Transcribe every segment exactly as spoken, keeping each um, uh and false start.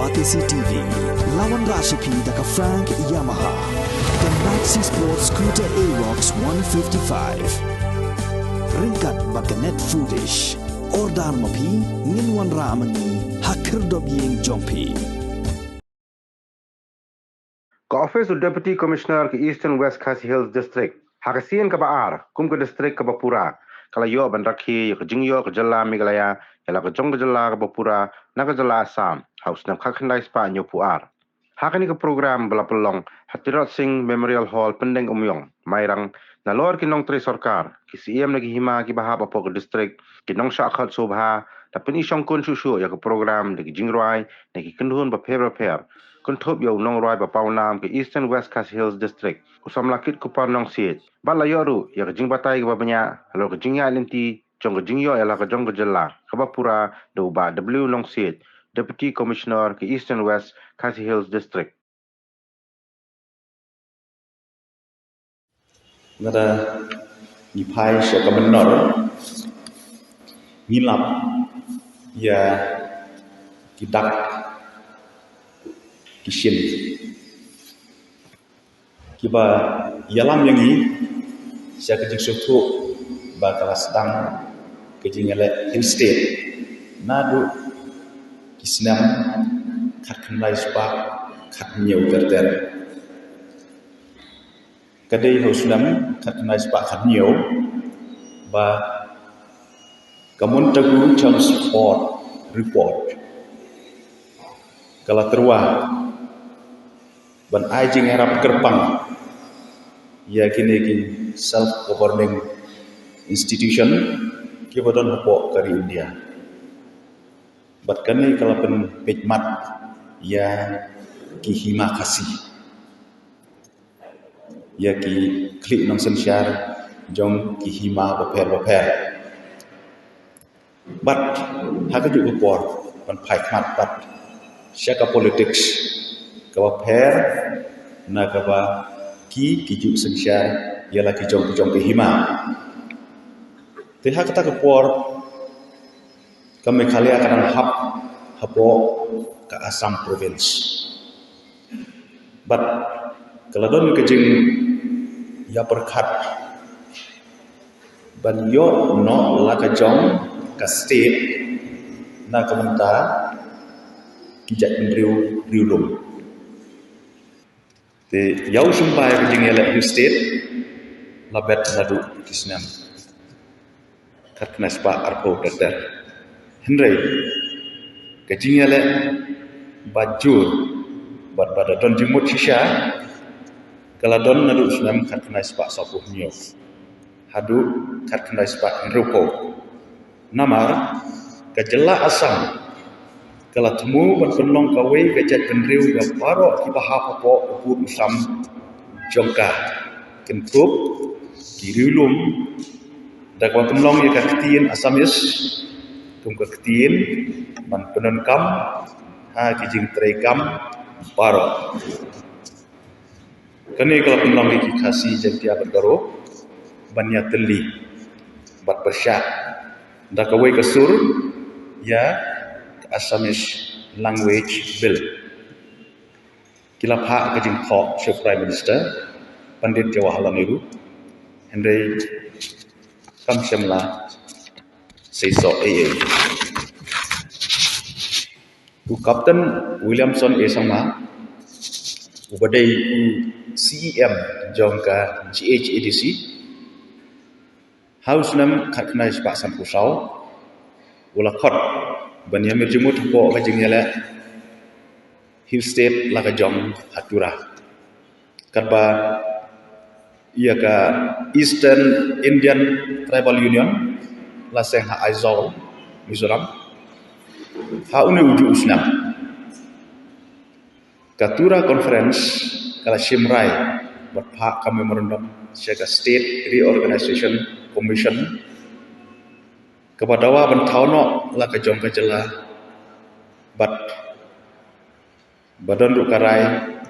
Batesi T V, la wanrah sha phi da ka Frank Yamaha, ka Maxi Sport Scooter Aerox one fifty-five. Ryngkat bad ka Net Foodish. Order ma phi, ngin wanrah ma ngi ha khyrdop ïing jong phi. Ka Office u Deputy Commissioner ka Eastern West Khasi Hills District, ha ka sien kaba ar kum ka district kaba pura, ka la ïoh ban rakhe ïa ka jingïoh ka jylla Meghalaya ïa la ka jong ka jylla kaba pura na ka jylla Assam ha u snem khatkhyndai spah hynñiewphew ar. Ha kane ka program ba la pynlong ha Tirot Sing Memorial Hall, Pyndengumiong, Mairang, nalor ki nongtrei sorkar, ki C M na ki hima kiba hap hapoh ka district, ki nongshah khot sngewbha, da pyni shongkun shuh shuh ïa ka program da ki jingrwai na ki kynhun bapher bapher, kynthup ïa u nongrwai ba pawnam ka Eastern West Khasi Hills District, u Samla Kitkhupar Nongsiej, bad la ïoh ruh ïa ka jingbatai kaba bniah halor ka jingïaid lynti jong ka jingïoh ïa la ka jong ka jylla kaba pura da u Bah W Nongsiej, Deputy Commissioner ka Eastern West Khasi Hills District. Lada ngi phai sha ka mynnor, ngi lap ïa ki dak ki shin kiba ïalam ïa ngi sha ka jingsngewthuh ba ka la sdang ka jingïaleh Hill State naduh ki snem khatkhyndai spah khathynñiew ter ter. Ka dei ha u snem khatkhyndai spah khathynñiew ba ka Montagu Chelmsford Report ka la tyrwa ban ai jingïarap kyrpang ïa kine ki self governing institution kiba don hapoh ka ri India. Bad kane ka la pynpeit mat ïa ki hima Khasi, ïa ki khlieh nongsynshar jong ki hima bapher bapher. Bad ha kajuh ka por ban phai khmat pat sha ka politics kaba pher na kaba ki ki ju synshar ïa la ki jong ki jong ki hima. Te ha kata ka por ka Meghalaya ka dang hap hapoh ka Assam province. Bad ka la don ka jingïapyrkhat ban ïoh noh la ka jong ka state na ka bynta ki jaitbynriew riewlum. Te ïa u symbai ka jingïaleh Hill State la bet naduh ki snem khatkhyndai spah arphew ter ter. Hynrei ka jingïaleh ba jur bad ba da don jingmut shisha ka la don naduh snem khatkhyndai spah sawphew hynñiew haduh khatkhyndai spah hynriewphew. Namar ka jylla Assam ka la thmu ban pynlong kawei ka jaitbynriew ïa baroh kiba hap hapoh u pud u sam jong ka, kynthup ki riewlum, da kaba pynlong ïa ka ktien Assamese kum ka ktien ban pyndonkam ha ki jingtrei kam baroh. Kane ka la pynlong ïa ki Khasi, Jaiñtia bad Garo ban ïatylli bad pyrshah da kawei ka sur ïa ka Assamese Language Bill. Ki la phah ka jingthoh sha u Prime Minister Pandit Jawaharlal Nehru, hynrei kam shym la seisoh ei ei. U Captain Williamson A Sangma, uba dei u C E M jong ka G H A D C, ha u snem khatkhyndai spah sanphew saw, u la khot ban ïamir jingmut hapoh ka jingïaleh Hill State la ka jong ha Tura. Katba ïa ka Eastern Indian Tribal Union la seng ha Aizawl, Mizoram, ha une u juh u snem. Ka Tura Conference ka la shim rai bad phah ka memorandum sha ka State Reorganization Commission kaba dawa ban thaw noh la ka jong ka jylla bad ba don ruh ka rai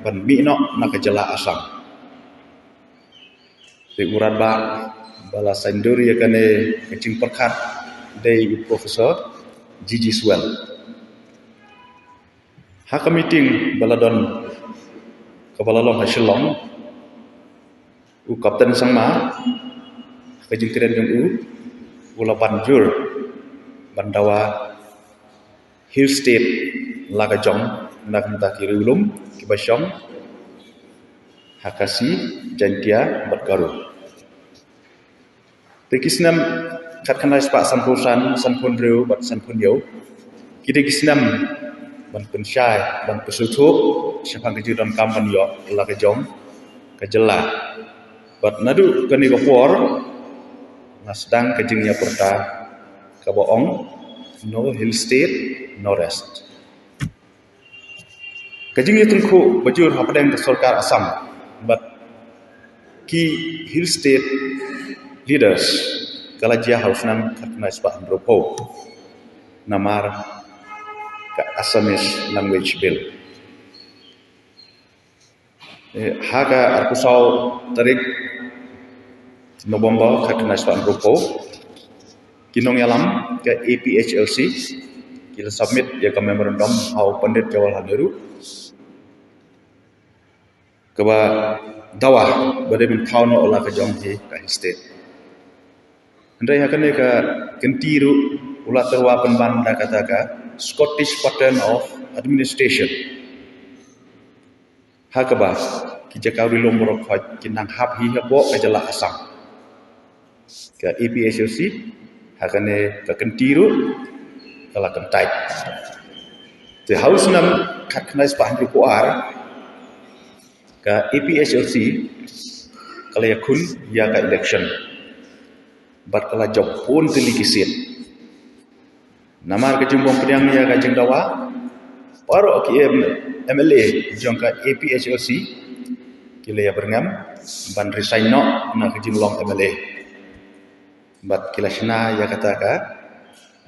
ban mih noh na ka jylla Assam. Te u radbah ba la saiñdur ïa kane ka jingpyrkhat dei u Professor G G Swell. Ha ka meeting ba la don, ka ba la long ha Shillong, u Captain Sangma, ka jingkren jong u, u la ban jur ban dawa Hill State la ka jong na ka bynta ki riewlum ki ba shong ha Khasi, Jaintia bad Garo. Te ki snem khatkhyndai spah sanphew san, sanphew hynriew bad sanphew hynñiew, ki dei ki snem ban pynshai, ban pynsngewthuh shaphang ka jingdonkam ban ïoh la ka jong ka jylla. Bad naduh kane ka por nga sdang ka jingïapyrta ka ba ong, "No Hill State, no rest." Ka jingïatyngkhuh ba jur hapdeng ka sorkar Assam bad ki Hill State leaders ka la jia ha u snem khatkhyndai spah hynriewphew, namar ka Assamese Language Bill. Eh, ha ka arphew saw tarik November khatkhyndai spah hynriewphew, ki nongïalam ka A P H L C ki la submit ïa ka memorandum ha u Pandit Jawaharlal Nehru, ka ba dawa ba dei ban thaw noh la ka jong hi ka Hill State. Hynrei ha kane ka kynti ruh u la tyrwa pynban da kata ka Scottish pattern of administration, ha ka ba ki jaka ri lum baroh khoit ki nang hap hi hapoh ka jylla Assam. Ka A P H L C ha kane ka kynti ruh ka la kyntait. Te ha u snem khatkhyndai spah hynriewphew ar, ka A P H L C ka la ïakhun ïa ka election bad ka la jop bun tylli ki seat. Namar ka jingbym pdiang ïa ka jingdawa, baroh ki M-, M L A jong ka A P H L C ki la ïa byrngem ban resign noh na ka jinglong M L A. Bad ki la shna ïa kata ka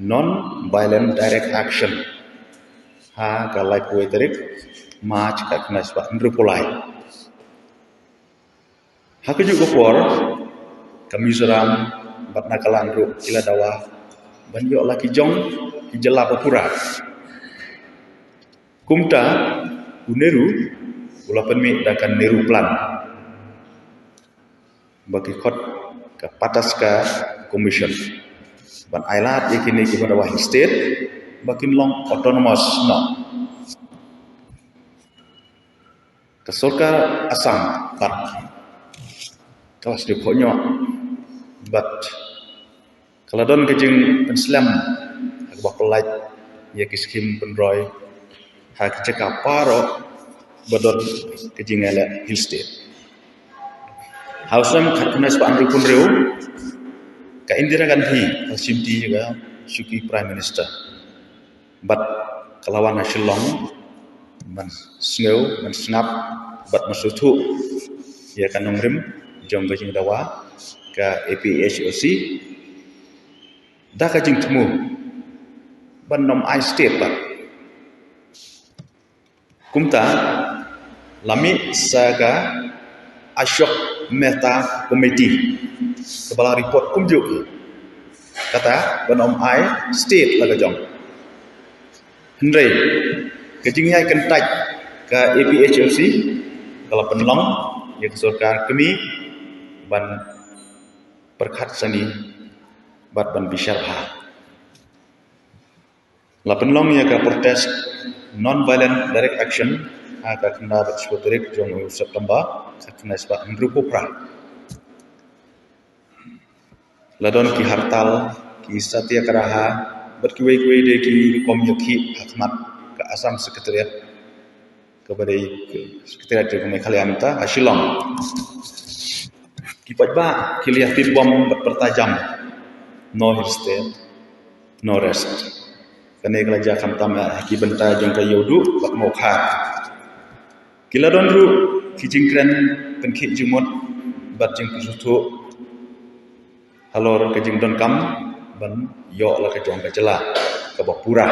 non violent direct action ha ka laiphew tarik March khatkhyndai spah hynriewphew lai. Ha kajuh ka por ka Mizoram bad Nagaland ruh ki la dawa ban ïoh la ki jong ki jylla ba pura. Kumta u Nehru u la pynmih da ka Nehru Plan ba ki khot ka Pataska Commission ban ailad ïa kine ki ba dawa Hill State ba kin long autonomous noh. Ka sorkar Assam pat ka la sdang pynïoh bad ka la don ka jingpynslem ha kaba pyllait ïa ki skim pynroi ha ki jaka baroh ba don ka jingïaleh Hill State. Ha u snem khatkhyndai spah hynriewphew hynriew ka Indira Gandhi ka shim ti ïa ka shuki Prime Minister. Bad ka la wan ha Shillong ban sngew, ban sngap bad ban sngewthuh ïa ka nongrim jong ka jingdawa ka A P H L C da ka jingthmu ban nym ai state pat. Kumta la mih sa ka Ashok Mehta Committee kaba la report kumjuh kata ban nym ai state la ka jong. Hynrei ka jingïai kyntait ka A P H L C ka la pynlong ïa ka sorkar kmie ban pyrkhat sani bad ban bishar bha. La pynlong ïa ka protest non violent direct action ha ka khyndai bad shiphew tarik jong u September khatkhyndai spah hynriewphew phra. La don ki hartal, ki satyagraha bad kiwei kiwei de ki rukom ïakhih ha khmat ka Assam Secretariat kaba dei Secretariat jong ka Meghalaya mynta ha Shillong. Ki paidbah ki la ïa tip bom bad pyrta jam, "No Hill State, no rest." Kane ka la jia khamtam ha ki bynta jong ka Ïewduh bad Mawkhar. Ki la don ruh ki jingkren pynkhih jingmut bad jingpynsngewthuh halor ka jingdonkam ban ïoh la ka jong ka jylla kaba pura.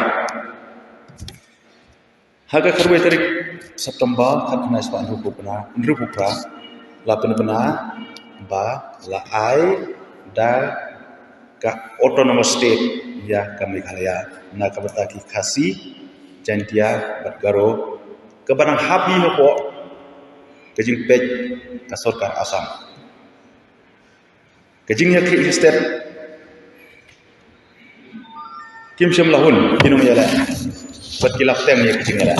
Ha ka khatwei tarik September khatkhyndai spah hynriewphew phra, hynriewphew phra, la pynbna ba la ai da ka Autonomous State ïa ka Meghalaya na ka bynta ki Khasi Jaintia bad Garo, kaba nang hap hi hapoh ka jingpeit ka sorkar Assam. Ka jingïakhih state kim shym la hun ki nongïaleh bad ki la pteng ïa ka jingïaleh.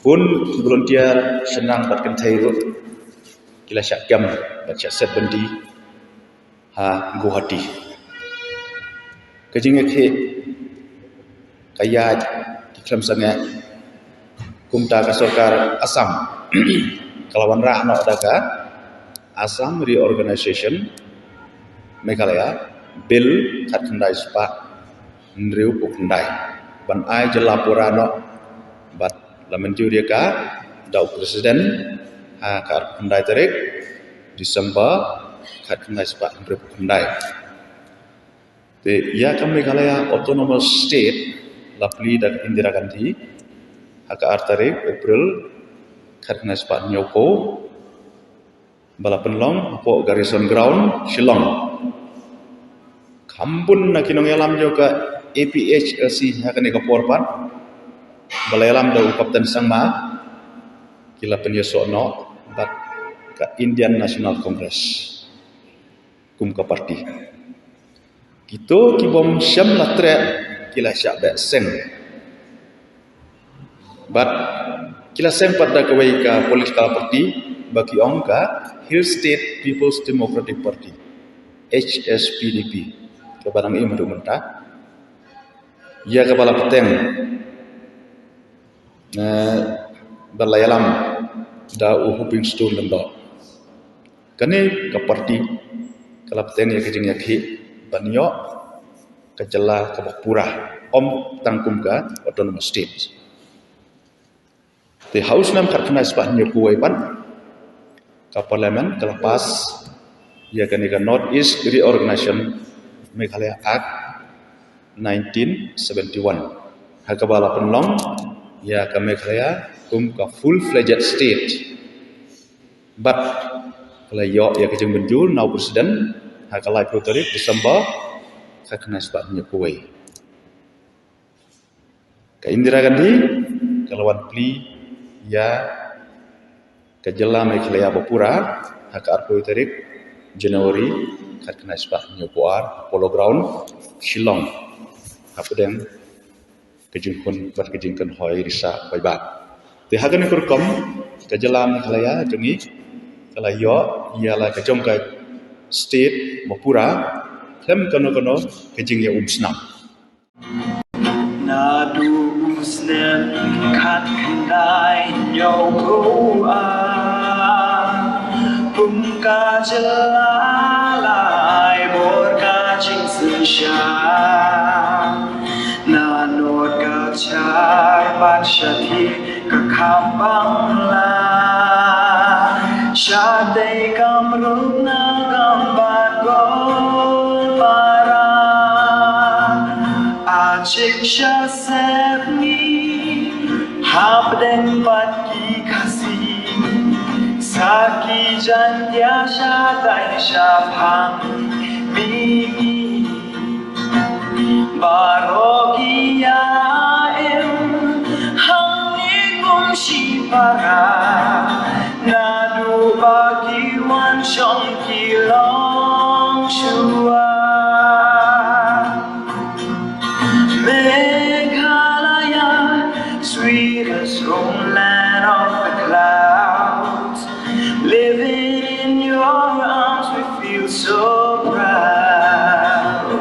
Hun ki volunteer shynrang bad kynthei ruh ki la shah kem bad shah set byndi ha Guwahati. Ka jingïakhih ka ïaid ki khlem sangeh, kumta ka sorkar Assam ka la wanrah noh da ka Assam Reorganization Meghalaya Bill khatkhyndai spah hynriewphew khyndai ban ai jylla pura noh, bad la mynjur ïa ka da u President ha ka arphew khyndai tarik December khatkhyndai spah hynriewphew khyndai. Te ïa ka Meghalaya Autonomous State la plie da ka Indira Gandhi ha ka ar tarik April khatkhyndai spah hynñiewphew, ba la pynlong hapoh Garrison Ground, Shillong. Kham bun na ki nongïalam jong ka A P H L C ha kane ka por pat, ba la ïalam da u Captain Sangma, ki la pynïasoh noh bad ka Indian National Congress kum ka party. Kito ki bym shym la treh ki la shah beh seng. Bad ki la seng pat da kawei ka political party ba ki ong ka Hill State People's Democratic Party, H S P D P, kaba nang im haduh mynta. Ïa kaba la pteng, eh, ba la ïalam da u Hoping Stone Lyngdoh. Kane ka party ka la pteng ïa ka jingïakhih ban ïoh ka jylla kaba pura, ym tang kum ka Autonomous State. Te ha u snem khatkhyndai spah hynñiewphew wei pat ka Parliament ka la pass ïa kane ka North East Reorganization Meghalaya Act nineteen seventy-one, ha kaba la pynlong ïa ka Meghalaya kum ka full-fledged state. Bad ka la ïoh ïa ka jingmynjur na u President ha ka laiphew tarik December khatkhyndai spah hynñiewphew wei. Ka Indira Gandhi ka la wan plie ïa ka jylla Meghalaya bapura ha ka arphew tarik January khatkhyndai spah hynñiewphew ar, Polo Ground, Shillong, hapdeng ka jingkhun bad ka jingkynhoi risa paidbah. Te ha kane ka rukom ka jylla Meghalaya jong ngi ka la ïoh ïa la ka jong ka state bapura khlem kano kano ka jingïaumsnam. Naduh u snem khatkhyndai hynñiewphew ar, kum ka jylla la ai bor ka jingsynshar. Na North Cachar bad Shathi ka Kham Bangla, shatei Kamrup, Nagaon bad Goalpara, Achik, Shasngi hapdeng bad ki Khasi, Saki, Jaintia, Shatai, Shaphang, Mihngi, baroh ki ïa im hangne kum shipara. Naduh ba ki wan shong ki longshuwa. Meghalaya, sweetest homeland of the clouds. Living in your arms, we feel so proud.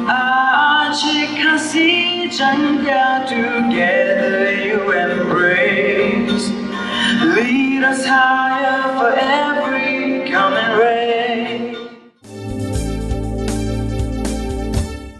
Achik, Khasi, Jaintia, together you embrace. Lead us higher for every